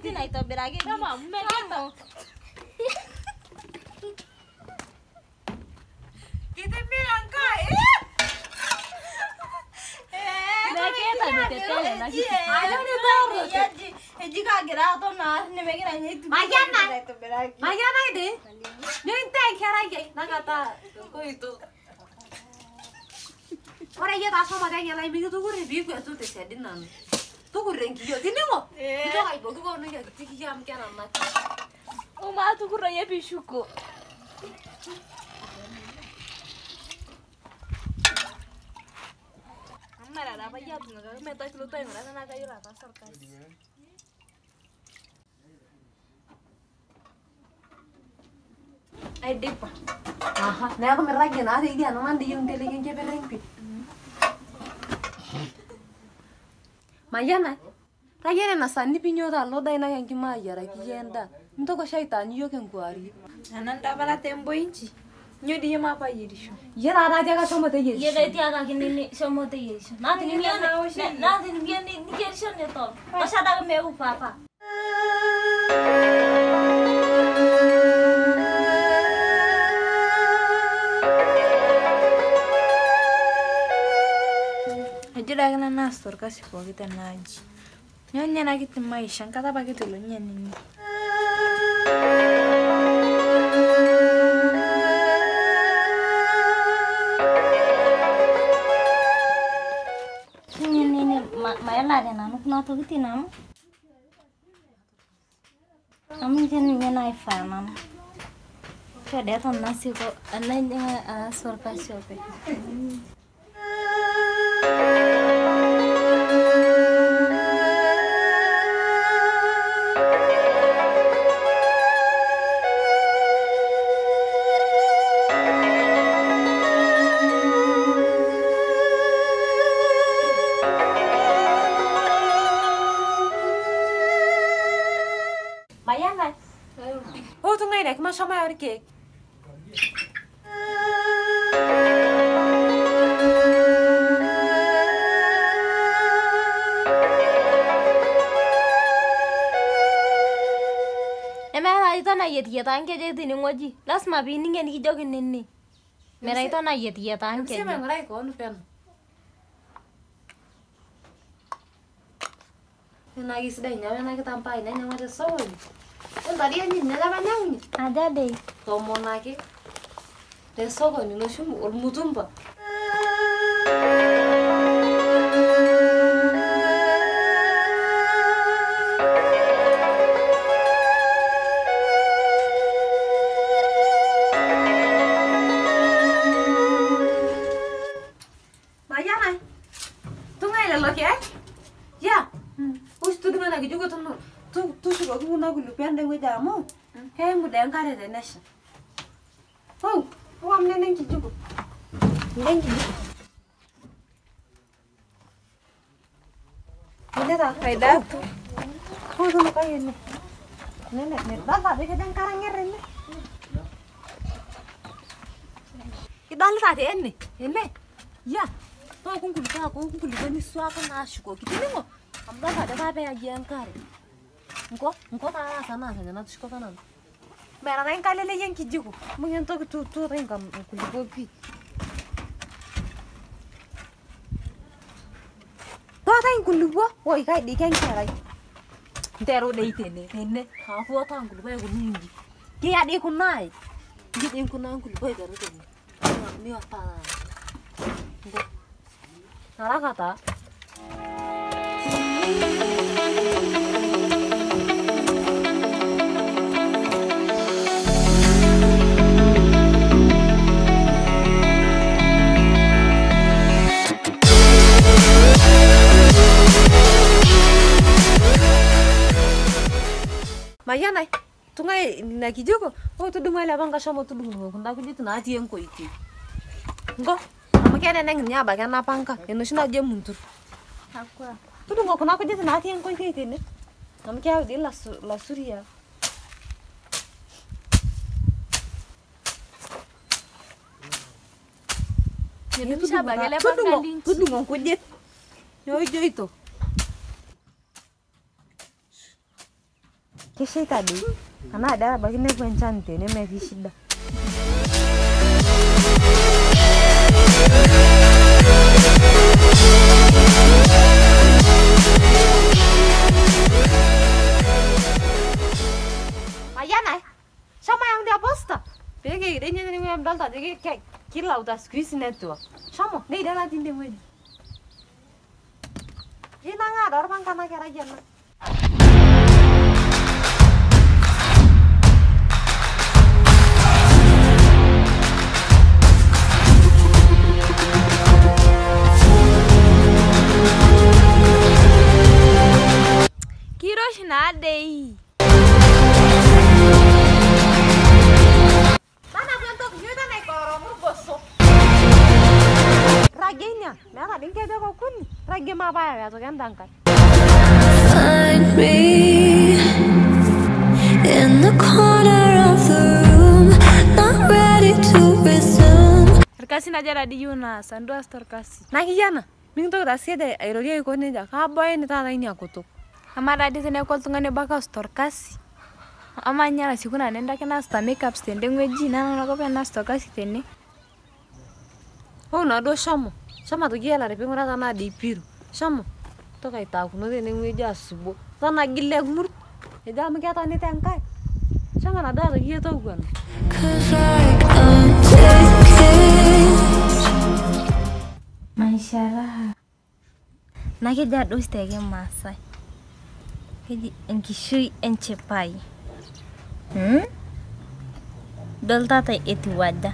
ntokitin aitobiraki. Shomo. Kitimira nkai. Mayiana ide. Nyoo enkerai ai nakata koito. Ore iyie taa shomo teng'elai mikitukure piikwetu tesiadi nanu. Tukure enkiyio tining'o? Mintoki aiboki koon ina kiti kiyio amu kenanak. Omatukuro iyie piishuko. Mara apa iyie atung'uakaki metaa kilotu aing'uraa tenaa kayiolo ataasa orkasi. Aidipa. Aha, neeku mirragie naa teidia ena nanda iyieu niteleki enkeper empit. Mayiana, tayiolo ina saa nipinyioto alo dai inaki enkima ayiaraki iyie endaa. Mintoki oshi aitaanyu iyiok enkuarie. Nana ntapala temboi inchi. Nyoo dii iyie maapa ayierisho. Iyie taata atiaka shomo teyierisho. Iyie ketiakaki nini shomo teyierisho. Naatinimie nikierisho niton. Tosha adake meeu papa. Ajo doi ake nanu aasita orkasi pooki tena aji. Nyoo ninye ena kiti maisha nkata apa eitu elo ninye nini. Maelare nanu kuna tokitin amu ninche ninye naifaa nanu. Ore dee eton nasieku enajing aas orkasi openy. Mayiana. Oh, tung'ai ina kima shomo ayau irkeek. Nemeeta iton ayietiyiataa nkejek tenewueji. Lazima piining enikijoki nene. Mera iton ayietiyiataa nkejek. Emsema aing'urai koon peno. Naa kisidai ninye apa ena kitambaa ai nainyang'ua te sokoni. Ore enye ninye apa ainyang'unye? Aja dei? 10 ake. Te sokoni noshi ormutumba. Mayiana, tung'ai lelo keek? Ya. Oshi todung'o ena kijiko tushukoki kuna kulupi ende wueji amu keimu dee enkare tenesha. Ou, ou nena enkijiko. Nda enkijiko. Ene taa Aidatu. Ou tunukai ene. Nene, midolta ajo kejo enkare ang'er ene. Idolita taa ene, ene. Ya, tooku nkulupuok aaku nkulupuok nisuaku naashukoki tining'o? Amu idolta ajo kaapeyayie enkare. Nko, nko taa taata naa venye natushukoka nanu. Mera taa enkalele iyie enkijiko. Ibung'a entoki tuutai nkulupuok pii. Tuutai nkulupuok, woi kai dii kenkerai. Nteru dei tene, tene. Aaku ota nkulupuok aikunaa inji. Kiya dii kuna ai? Inji dii inkunaa nkulupuok aiteru tene. Miwataa. Nko. Haraka taa. Mayiana, tung'ai ina kijiko, ou tudumu ele panga shomo tudung'o kunda kujit natii enkoitoi. Nko, amu keneneng ninye abaiki ena panga, enoshi naji emuntur. Tudung'o kuna kujit natii enkoitoi tene. Amu keyau dii ilasuriak. Tudung'o nkujit. Nyoo ijoito? Keshaita dei. Anaa dei ebaiki nepuo enchan tene metii shida. Mayiana, shomo yau inia posta pee kirenye tenewueji amu idolta ajo kilauta siku hizi network. Shomo, neida natii ine wueji. Inang'aa doi orpanga ena kerai ena. Kiroshi naa dei. Tanapu entoki nyoita naikoromu irgoso. Ragie inia, meeta dii nkejek okuni, ragie mapaaya aitoki enda nkae. Find me in the corner of the room, not ready to resume. Irkasin aja dadi iyieu naas, andu aas torkasi. Nakiyiana, mikintoki taa siiyie airorie aiko nejia, kaabaya ene taata inia kutuk. Amaa dadi teneeku oltung'ani obo ake oas torkasi? Amaa ninye nasieku nanu endake naasita makeups tende wueji naa nanu ake openy naasita orkasi tene. Wou naaduo shomo, shomo aitoki iyie ping'uraa tenaa dei piru. Shomo, toka aitaakuno tenewueji asubo. Tana gilek murt, ejo amu ketonita enkae. Shomo naduo aitoki iyie tokwena. 'Cause I can't take it. Maisha raha. Naa kejo duo oshi te kimaasai, keji enkishui enchipai. Idol taata etiu aja.